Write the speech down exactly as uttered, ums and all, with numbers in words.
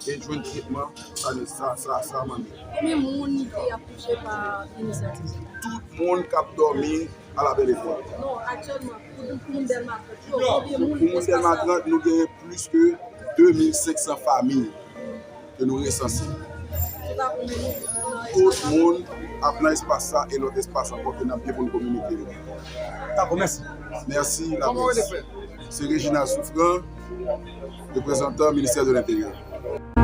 e jwenn tretman sa, sa, sa, sa mande. Konbyen moun ki ap touche pa inisyativ sa? Tout moun k ap dòmi a la Belle Étoile. Non, aktyèlman, pou, pou moun Dèlma trant yo, konbyen moun Pou moun Dèlma trant, nou genyen plis ke de mil senk san fanmi ke nou resanse. Tout moun ap nan espas sa e lòt espas ankò ke n ap gen pou n kominike yo. Dakò, mèsi. Mèsi laprès. Se Reginald Souffrant, reprezantan Ministè de Lenteryè.